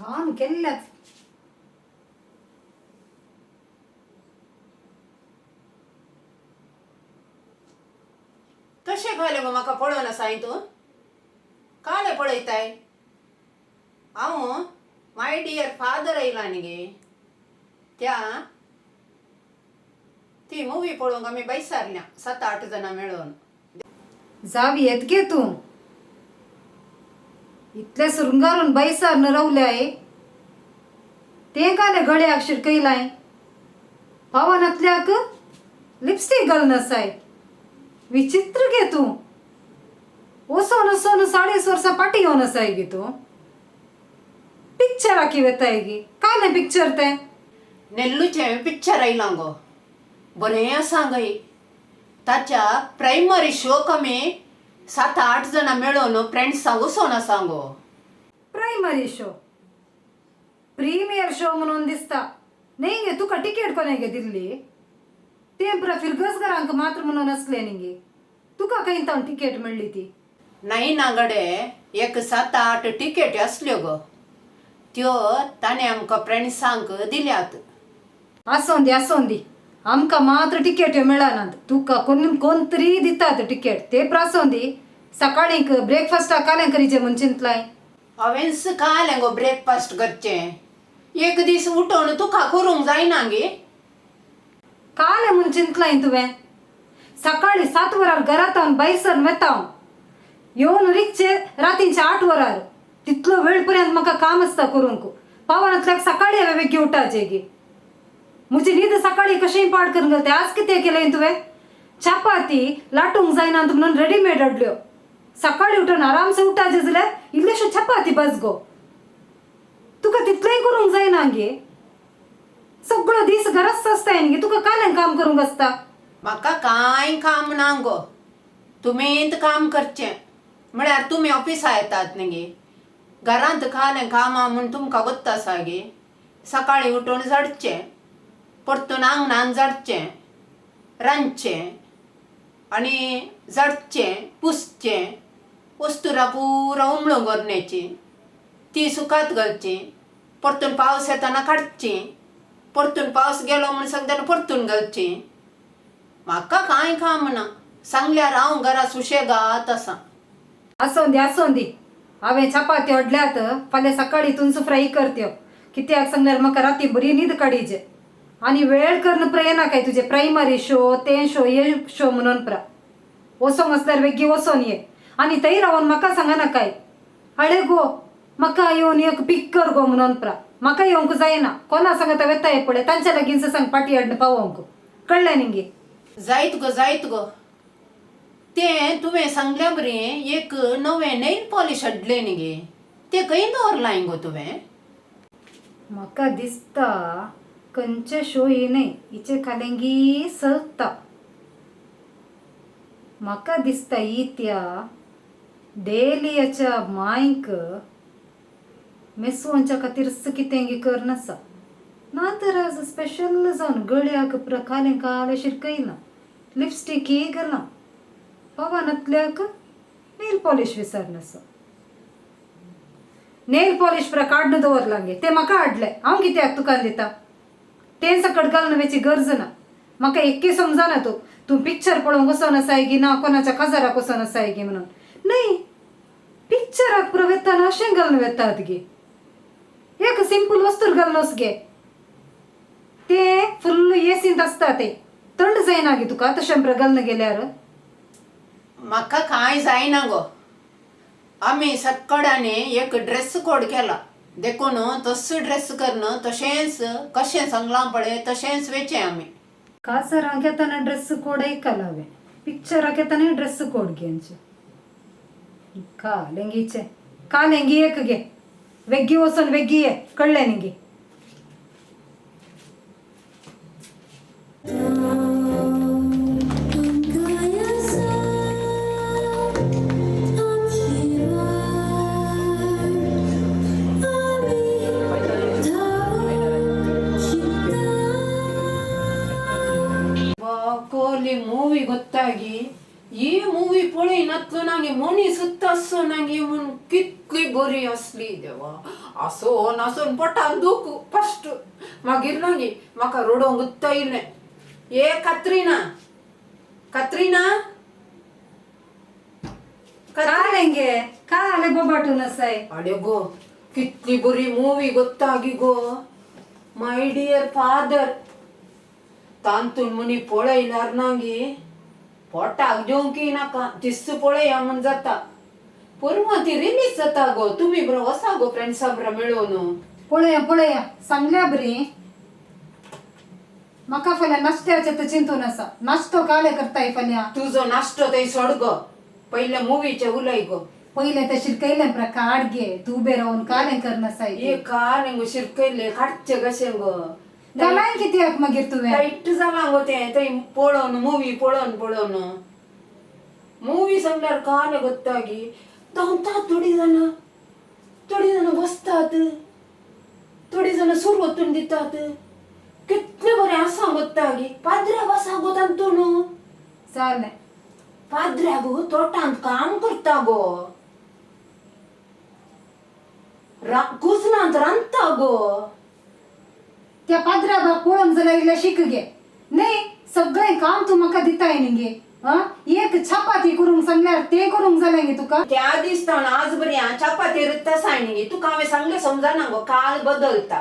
ಕಾನು ಕೆಲ್ಲ. कशें घालें गो म्हाका पळोवन आसाय तूं? कालें पळयताय? हांव माय डियर फादर आयला न्ही गे, त्या ती मुवी पळोवंक आमी बैसारल्या सात आठ जाणां मेळून. जावी येत गे तूं. इतले सुरंगारून बैसार न रावले आहे. ते काले गळ्याक शिरकयलाय, पावनातल्याक लिपस्टीक घालून आसाय. विचित्र गे तूं. वसोन वसोन 40 वर्सां फाटीं येवन आसाय गे तूं. पिक्चराक वेताय गे? कालें पिक्चर तें? नेल्लूचें पिक्चर आयलां गो, बरें आसा गय. ताच्या प्रायमरी शोक आमी सात आठ जाणां मेळून फ्रेंड्सां वचोन आसा गो. प्रायमरी शो, प्रीमियर शो म्हणून दिसता न्ही गे. तुका टिकेट कोणे गे दिल्ली? ते पुरा फिरगजगारांक मात्र म्हणून आसले न्ही गे. तुका खंय तावन टिकेट मेळ्ळी ती? नयना गडे एक सात आठ टिकेटी आसल्यो गो, त्यो ताणें आमकां फ्रेंड्सांक दिल्यात. आसों दी, आसों दी. आमकां मात्र टिकेट्यो मेळनात, तुका कोण कोण तरी दितात टिकेट. ते प्रासों दी. सकाळीं ब्रेकफास्टाक कालें करीचे म्हूण चिंतलाय? हांवेंच कालें गो ब्रेकफास्ट करचें? एक दीस उठोवन तुका करूंक जायना गे? कालें म्हूण चिंतलाय तुवें? सकाळीं 7 वरार घरांत भायर सरून वेता हांव, येवन रिगचे रातींचे 8 वरार. तितलो वेळ पर्यंत म्हाका काम आसता करूंक. पावनातल्याक सकाळीं हांवें बेगीन उठाचें गे. म्हजी न्हीद सकाळीं कशेंय पाड करून घालता. आज कितें केलें तुवें? चपाती लाटूंक जायना म्हणून रेडीमेड हाडल्यो. सकाळीं उठून आरामसे उठाचें जाल्यार इल्ल्योश्यो चपाती बस गो. तुका तितलेंय करूंक जायना गे? सगळो दीस घराच आसताय न्ही, तुका कालें काम करूंक आसता? म्हाका कांय काम ना गो, तुमीच काम करचें. म्हळ्यार तुमी ऑफिसा येतात न्ही गे, घरांत कालें कामां म्हूण तुमकां गोत्त आसा गे. सकाळीं उठून झाडचें, परतून आंगणान झाडचें, रांदचें आनी झाडचें, पुसचें, वस्तुरां पुरा उमळूंक व्हरण्याची ती सुकात घालची, परतून पावस येताना काडची, परतून पावस गेलो म्हूण सांगतना परतून घालची. म्हाका कांय काम ना सांगल्यार हांव घरा सुशेगात आसा. आसों दी, आसों दी. हांवें चपाती हाडल्यात, फाल्यां सकाळीं तुमचो फ्राय करत्यो. कित्याक सांगल्यार म्हाका राती बरी न्हीद काडीचे आनी वेळ करून प्रा येनाकाय तुजे प्रायमरी शो, तें शो, हे शो म्हणून. प्रा वचोंक आसल्यार बेगीन वचोन ये आनी थंय रावन म्हाका सांगनाकाय, हाडे गो म्हाका येवन एक पीक कर गो म्हणून. प्रा म्हाका येवंक जायना. कोणा सांगता वेताय पळय, तांच्या लागींच सांग पाटी हाडून पावोवंक. कळ्ळें न्ही गे? जायत गो, जायत गो. तें तुवें सांगल्या बरी एक नवें नेल पॉलिश हाडलें न्ही गे, तें खंय दवरलां गो तुवें? म्हाका दिसता खंयचे शो ही न्हय, हिचे खालेंगी चलता. म्हाका दिसता ही त्या डेलियाच्या मांयक मेसोवच्या खातीर कितें करून आसा. ना तर आज स्पेशल जावन गळ्याक पुरा कालें कालें शिरकयलां, लिपस्टिकय घालां, पवनातल्याक नेल पॉलिश विसरना आसा. नेल पॉलिश पुरा काडून दवरलां गे. तें म्हाका हाडलें, हांव कित्याक तुका दिता? तें सकट घालून वेची गरज ना. म्हाका एक्के समजना, तूं तूं पिक्चर पळोवंक वचोन आसाय गी ना कोणाच्या काजाराक वचोन आसाय गी म्हणून. न्हय, पिक्चराक पुरो वेताना अशें घालून वेतात गे? एक सिंपल वस्तूर घालून वच गे. ते फुल्ल एसींत आसता, ते थंड जायना गे तुका तशें पुरो घालून गेल्यार? म्हाका कांय जायना गो. आमी सक्कडांनी एक ड्रेस कोड केला, देखून तस्सो ड्रेस करून तशेंच कशें सांगलां पळय तशेंच वेचें आमी. काजारांक येताना ड्रेस कोड आयकला हांवें, पिक्चराक येताना ड्रेस कोड घेवचे. कालेंगीचे कालेंगी एक गे. वेग्गी वचून वेग्गी ये, कळ्ळें न्ही गे? कोहली ಮೂವಿ ಗೊತ್ತಾಗಿ ही मुवी पळय नातलो ना गे, मनीस आसो ना गे म्हूण कितली बरी आसली देवा. आसोन आसोन पोटान दूख फस्ट, मागीर ना गे म्हाका रडोवंक गुत्ता येयलें. ए कात्रिना, कात्रिना, कालें गे, काले बोबाटून आसाय. अडे गो, कितली बरी मुवी गोत्तागी गो, my dear father. तांतून मुनी पळयल्यार ना गे पोटाक जेवंक नाका, दिस्त पळया म्हूण जाता. परवां ती रिलीज जाता गो, तुमी बरो वसा गो फ्रेंड्सा बरो मेळोवन. पळया पळया, सांगल्या बरी. म्हाका फाल्यां नाश्त्याचें तर चिंतून आसा, नाश्तो काले करताय फाल्यां. तुजो नाश्तो थंय सोड गो, पयले मुवीचे उलय गो. पयलें ते शिरकयलें प्रा काड गे, तूं उबें रावन कालें करनासाय. हे कालें गो शिरकयलें काडचें कशें गो? घालाय कित्याक मागीर तुवें? टायट जालां गो तें थंय पळोवन, मुवी पळोवन पळोवन. मुवी सांगल्यार कालें गोत्तागी, धांवतात थोडीं जाणां, थोडीं जाणां बसतात, थोडीं जाणां सूर वतून दितात. कितलें बरें आसा गोत्तागी, पाद्र्याब आसा गो तातून. जालें. पाद्र्याब तोटांत काम करता गो, कुजनांत रांदता गो. त्या पाद्र्याबाक पळोवन जाल्यार इल्लें शीक गे. न्ही सगळें काम तूं म्हाका दिताय न्ही गे. आं, एक चपाती करूंक सांगल्यार तें करूंक जालें गे तुका? त्या दिसता आज बरी चपाती रित्ता सायणी तुका हांवें सांगलें समजना गो, काल बदलता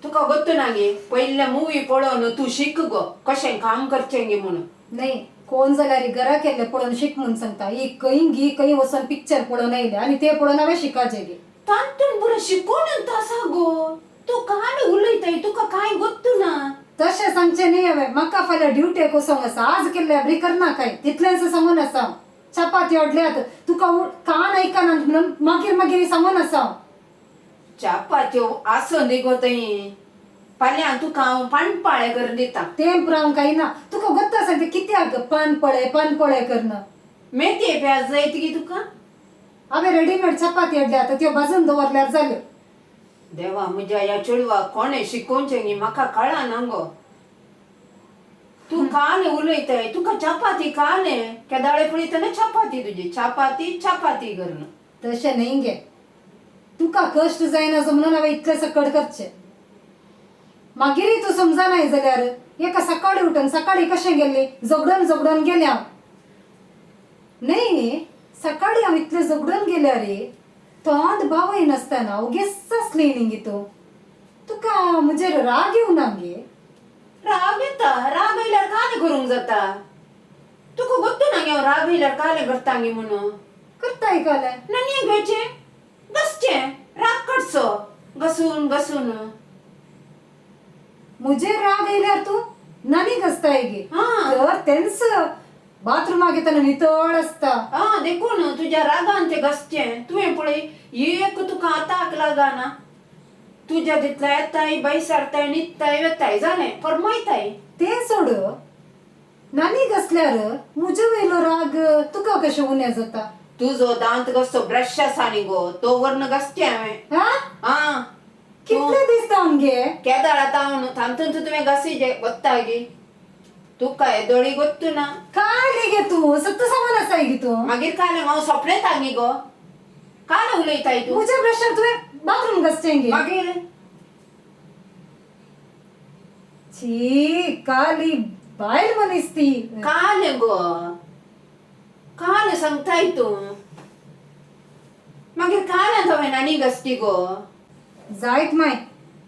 तुका गोत्तू ना गे. पयले मुवी पळोवन तूं शीक गो कशें काम करचें गे म्हणून. न्ही कोण जाल्यार घरा केल्लें पळोवन शीक म्हूण सांगता. ही खंय गी खंय वचोन पिक्चर पळोवन आयलें आनी तें पळोवन हांवें शिकाचें गे. तांतून बरें शिकोवन आसा गो, तूं काल उलयताय, तुका कांय गोत्तू ना. तशें सांगचें न्ही हांवें, म्हाका फाल्यां ड्युटेक वचोंक आसा, आज केल्लें बरी करना काय तितलेंच सांगून आसा हांव. चपाती हाडल्यात तुका कान आयकना म्हणून मागीर मागीर सांगून आसा हांव. चपात्यो आसून दी गो थंय, फाल्यां तुका हांव पाणपाळे करून दिता. तें पुरो हांव खायना. तुका गोत्त आसा तें कित्याक पान पळय पान पळय करना. मेथये प्याज जायत गी तुका? हांवें रेडीमेड चपाती हाडल्या आतां, त्यो भाजून दवरल्यार जाल्यो. देवा म्हज्या ह्या चेडवाक कोणें शिकोवचें गी म्हाका कळना गो. तूं काल उलयताय, तुका चपाती काले केदाळे पळयतना चपाती तुजी चपाती चपाती करून. तशें न्ही गे, तुका कश्ट जायना म्हणून हांवें इतलें सकड करचें. मागीरय तूं समजनाय जाल्यार एका सकाळी उठून सकाळी कशें गेल्ली झगडून झगडून गेलें हांव. न्ही सकाळी हांव इतलें झगडून गेल्यार तोंड बावय नासतना ओगीच आसली न्ही गे तूं. तुका म्हजेर राग येवना गे? राग येता, राग येयल्यार कालें करूंक जाता? तुका गोत्तू ना गे हांव राग येयल्यार कालें करता गे म्हणून. करताय कालें? नन्ये घेवचें घसचें, राग काडचो घसून घसून. म्हजेर राग येयल्यार तूं नानी घसताय गे? आं. तर तेंच बाथरुमाक येतना नितळ आसता. आं, देखून तुज्या रागान तें घसचें. तुवें पळय एक तुका आताक लागना, तुज्या तितले येताय बाय सारताय न्हिदताय वेताय जालें फरमायताय. तें सोड, नानी घसल्यार म्हजे वयलो राग तुका कशें उणें जाता? तुजो दांत घसचो ब्रश आसा न्ही गो, तो व्हरून घसचें हांवें. आं, आं, कितले दीस जावन गे? केदाळ आतां हांव तातूंत तुवें घसीजे गोत्ता गे, तुका येदोळी गोत्तू ना. काले गे तूं सत्त सांगून आसाय गे तूं. मागीर काल हांव सोंपलें न्ही गो, काल उलयताय तूं. म्हज्या ब्रशार तुवें बाथरूम घसचें गे? मागीर छी, काली बायल मनीस ती. काल गो काल सांगताय तूं, मागीर काल हांवें आनी घसती गो. जायत माय,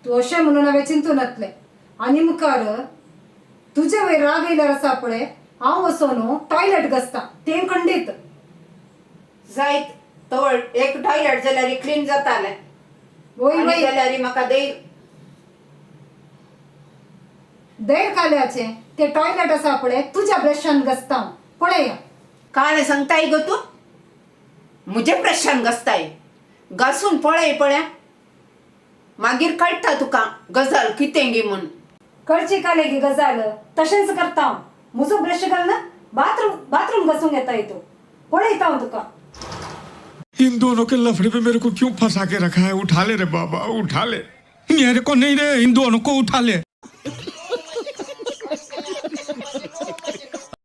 तूं अशें म्हणून हांवें चिंतून नातलें. आनी मुखार तुजे वयर राग येयल्यार आसा पळय, हांव वचोन टॉयलेट घसता तें खंडीत. जायत तवळ एक टॉयलेट जाल्यार क्लीन जातालें. वय आनी वय जाल्यार म्हाका धैर. धैर काल्याचें तें टॉयलेट आसा पळय तुज्या ब्रशान घसता हांव पळया. काल सांगताय गो तूं म्हजे ब्रशान घसताय, घासून पळय पळय मागीर कळटा तुका गजाल कितें गी म्हूण. कळची काले गी गजाल, तशेंच करता हांव. म्हजो ब्रश घालना बाथरूम घसूंक येताय तूं, पळयता हांव तुका. इन दोनों के लफड़े पे मेरे को क्यों फंसा के रखा है? उठा ले रे बाबा, उठा ले। मेरे को नहीं रे, इन दोनों को उठा ले।